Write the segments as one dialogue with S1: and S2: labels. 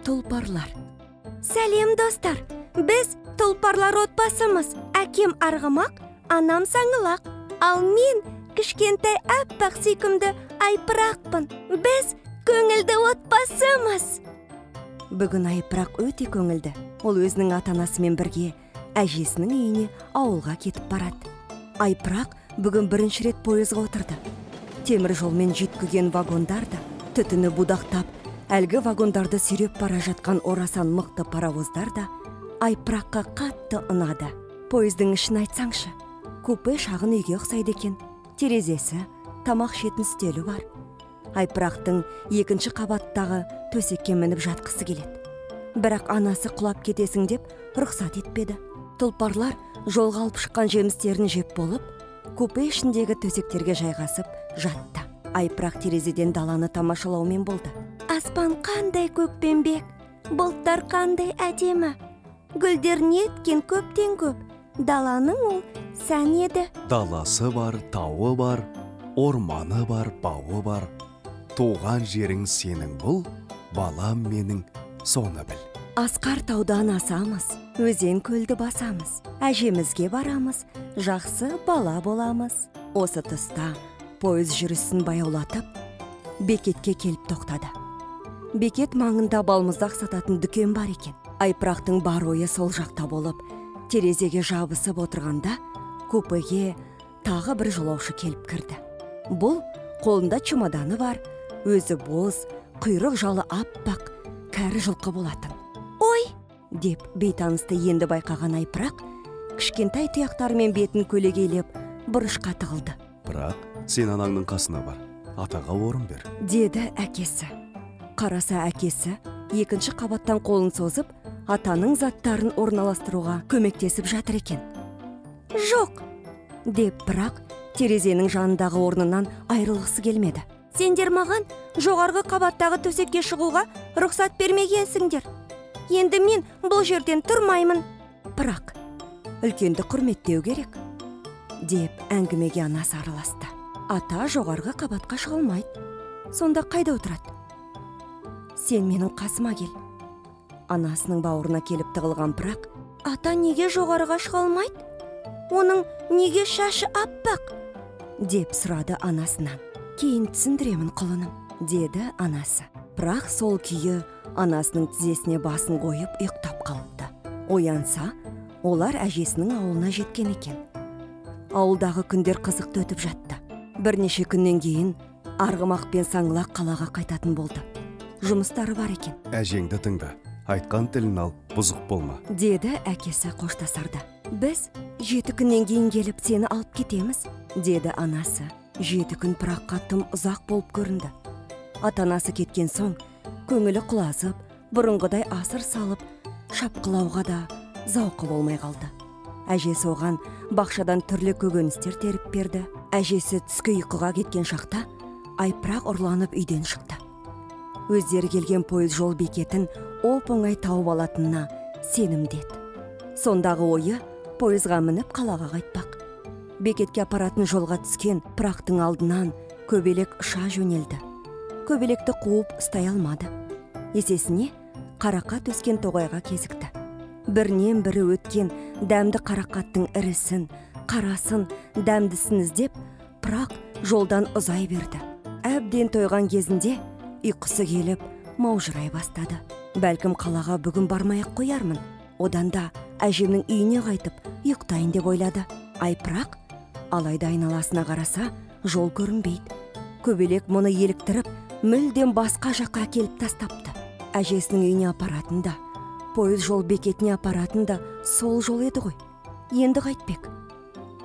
S1: Тұлпарлар. Сәлем, достар! Біз тұлпарлар отбасымыз. Әкем арғымақ, анам саңылақ. Ал мен кішкентай аппақ сүйкімді Айпырақпын. Біз көңілді отбасымыз. Бүгін Айпырақ өте көңілді. Ол өзінің ата-анасымен бірге әжесінің үйіне ауылға кетіп барады. Айпырақ бүгін бірінші рет пойызға отырды. Темір жолмен жүйткіген вагондар да, түтіні будақтап, әлгі вагондарды сүйреп бара жатқан орасан мықты паровоздар да Айпыраққа қатты ұнады. Пойыздың ішін айтсаңшы, купе шағын үйге ұқсайды екен. Терезесі, тамақ ішетін үстелі бар. Айпырақтың екінші қабаттағы төсекке мініп жатқысы келеді. Бірақ анасы құлап кетесің деп рұқсат етпеді. Тұлпарлар жолға алып шыққан жемістерін жеп болып, купе ішіндегі төсектерге жайғасып жатты. Айпырақ терезеден даланы тамашалаумен болды. Аспан қандай көкпеңбек, бұлттар қандай әдемі, гүлдер неткен көптен көп, даланың ол сән еді.
S2: Даласы бар, тауы бар, орманы бар, бауы бар. Туған жерің сенің бұл, балам менің, соны біл.
S1: Асқар таудан асамыз, өзен көлді басамыз, әжемізге барамыз, жақсы бала боламыз. Осы тұста пойыз жүрісін баяулатып, бекетке келіп тоқтады. Бекет маңында балмұздақ сататын дүкен бар екен. Айпырақтың бар ойы сол жақта болып, терезеге жабысып отырғанда купеге тағы бір жолаушы келіп кірді. Бұл қолында чемоданы бар, өзі боз, құйрық жалы аппақ кәрі жылқы болатын. «Ой!» деп бейтанысты енді байқаған Айпырақ кішкентай тұяқтарымен бетін көлегейлеп, бұрышқа тығылды.
S2: Бірақ сен анаңның қасына бар, атаға орын бер.
S1: Деді әкесі. Қараса, әкесі екінші қабаттан қолын созып, атаның заттарын орналастыруға көмектесіп жатыр екен. «Жоқ!» деп бірақ терезенің жанындағы орнынан айырылғысы келмеді. «Сендер маған жоғарғы қабаттағы төсекке шығуға рұқсат бермегенсіңдер. Енді мен бұл жерден тұрмаймын». «Бірақ үлкенді құрметтеу керек», деп әңгімеге анасы араласты. «Ата жоғарғы қабатқа шыға алмайды. Сонда қайда отырады? Сен менің қасыма кел». Анасының бауырына келіп тығылған Пырақ: «Ата неге жоғарыға шыға алмайды? Оның неге шашы аппақ?» деп сұрады анасынан. «Кейін түсіндіремін, құлыным», деді анасы. Бірақ сол күйі анасының тізесіне басын қойып ұйықтап қалыпты. Оянса, олар әжесінің ауылына жеткен екен. Ауылдағы күндер қызықты өтіп жатты. Бірнеше күннен кейін арғымақ пен саңлақ қалаға қайтатын болды. Жұмыстары бар екен.
S2: Әжеңді тыңда, айтқан тілін ал, бұзық болма.
S1: Деді әкесі қоштасарда. «Біз 7 күннен кейін келіп сені алып кетеміз», деді анасы. 7 күн Пыраққа тым ұзақ болып көрінді. Ата анасы кеткен соң көңілі құлазып, бұрынғыдай асыр салып шапқылауға да зауқы болмай қалды. Әжесі оған бақшадан түрлі көкөністер теріп берді. Әжесі түскі ұйқыға кеткен шақта Айпырақ ұрланып үйден шықты. Өздері келген пойыз жол бекетін оп оңай тауып алатынына сенімді еді. Сондағы ойы пойызға мініп, қалаға қайтпақ. Бекетке апаратын жолға түскен Пырақтың алдынан көбелек ұша жөнелді. Көбелекті қуып ұстай алмады. Есесіне қарақат өскен тоғайға кезікті. Бірінен бірі өткен дәмді қарақаттың ірісін, қарасын, дәмдісін іздеп, Пырақ жолдан ұзай берді. Әбден тойған кезінде ұйқысы келіп, маужырай бастады. «Бәлкім, қалаға бүгін бармай ақ қоярмын, одан да әжемнің үйіне қайтып ұйықтайын», деп ойлады Айпырақ. Алайда айналасына қараса, жол көрінбейді. Көбелек мұны еліктіріп, мүлдем басқа жаққа әкеліп тастапты. Әжесінің үйіне апаратын да, пойыз жол бекетіне апаратын да сол жол еді ғой. Енді қайтпек?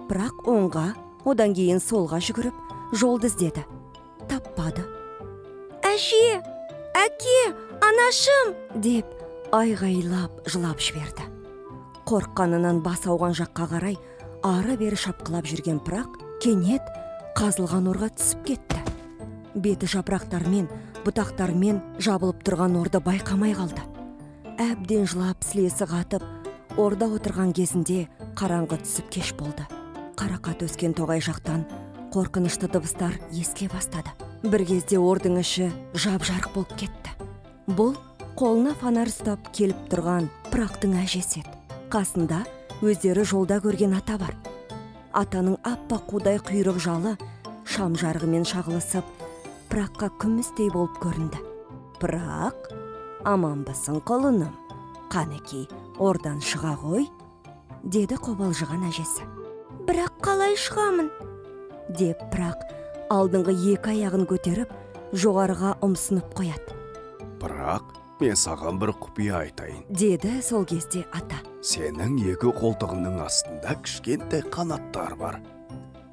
S1: Бірақ оңға, одан кейін солға жүгіріп, жолды іздеді, таппады. «Әже, әке, анашым!» деп айғайлап жылап жіберді. Қорыққанынан бас ауған жаққа қарай ары бері шапқылап жүрген Пырақ кенет қазылған орға түсіп кетті. Беті жапырақтармен, бұтақтармен жабылып тұрған орды байқамай қалды. Әбден жылап, сілесі қатып, орда отырған кезінде қараңғы түсіп, кеш болды. Қарақат өскен тоғай жақтан қорқынышты дыбыстар естіле бастады. Бір кезде ордың іші жап жарық болып кетті. Бұл Қолына фонарь ұстап келіп тұрған Пырақтың әжесі еді. Қасында өздері жолда көрген ата бар. Атаның аппақ қудай құйрық жалы шам жарығымен шағылысып, Пыраққа күмістей болып көрінді. «Пырақ, аманбысың, құлыным? Қанекей, ордан шыға ғой», – деді қобалжыған әжесі. «Бірақ қалай шығамын?» – деп Пырақ алдыңғы екі аяғын көтеріп, жоғарыға ұмсынып қояды.
S2: Бірақ мен саған бір құпия айтайын,
S1: деді сол кезде ата.
S2: Сенің екі қолтығыңның астында кішкентай қанаттар бар.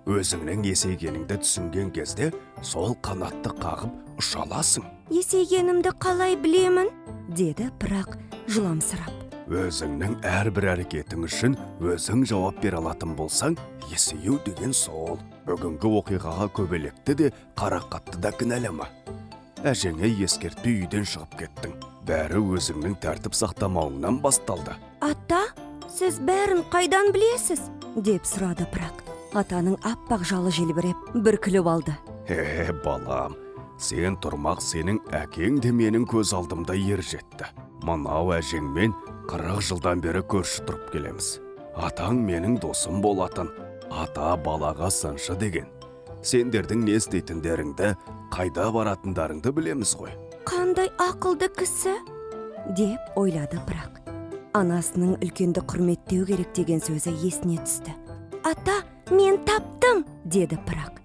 S2: Өзіңнің есейгеніңді түсінген кезде сол қанатты қағып ұша аласың.
S1: «Есейгенімді қалай білемін?» – деді Пырақ жыламсырап.
S2: Өзіңнің әрбір әрекетің үшін өзің жауап бере алатын болсаң, есею деген сол. Бүгінгі оқиғаға Көбелекті де, Қарақатты да кінәлама. Әжеңе ескертпей үйден шығып кеттің. Бәрі өзіңнің тәртіп сақтамауыңнан басталды.
S1: «Ата, сіз бәрін қайдан білесіз?» – деп сұрады Пырақ. Атаның аппақ жалы желбіреп, бір күліп алды.
S2: Е, балам, сен тұрмақ сенің әкең де менің көз алдымда ер жетті. Мынау әжеңмен 40 жылдан бері көрші тұрып келеміз. Атаң менің досым болатын. Ата балаға сыншы деген. Сендердің не істейтіндеріңді, қайда баратындарыңды білеміз ғой.
S1: «Қандай ақылды кісі!» – деп ойлады Пырақ. Анасының үлкенді құрметтеу керек деген сөзі есіне түсті. «Ата, мен таптым!» – деді Пырақ.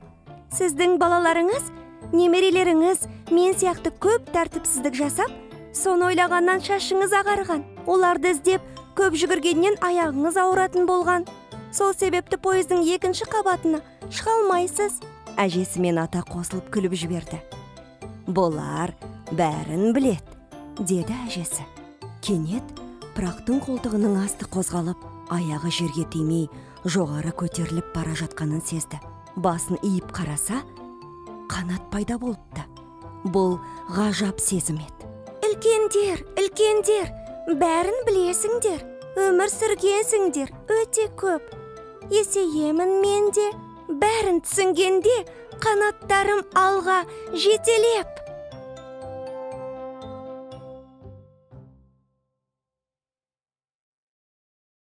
S1: «Сіздің балаларыңыз, немерелеріңіз мен сияқты көп тәртіпсіздік жасап, соны ойлағаннан шашыңыз ағарған. Оларды іздеп көп жүгіргеннен аяғыңыз ауыратын болған. Сол себепті пойыздың екінші қабатына шыға алмайсыз». Әжесі мен ата қосылып күліп жіберді. «Бұлар бәрін білет», – деді әжесі. Кенет Пырақтың қолтығының асты қозғалып, аяғы жерге тимей жоғары көтеріліп бара жатқанын сезді. Басын иіп қараса, қанат пайда болыпты. Бұл ғажап сезім еді. «Үлкендер, үлкендер, бәрін білесіңдер, өмір сүргенсіңдер өте көп. Есейемін мен де. Бәрін түсінгенде қанаттарым алға жетелеп!»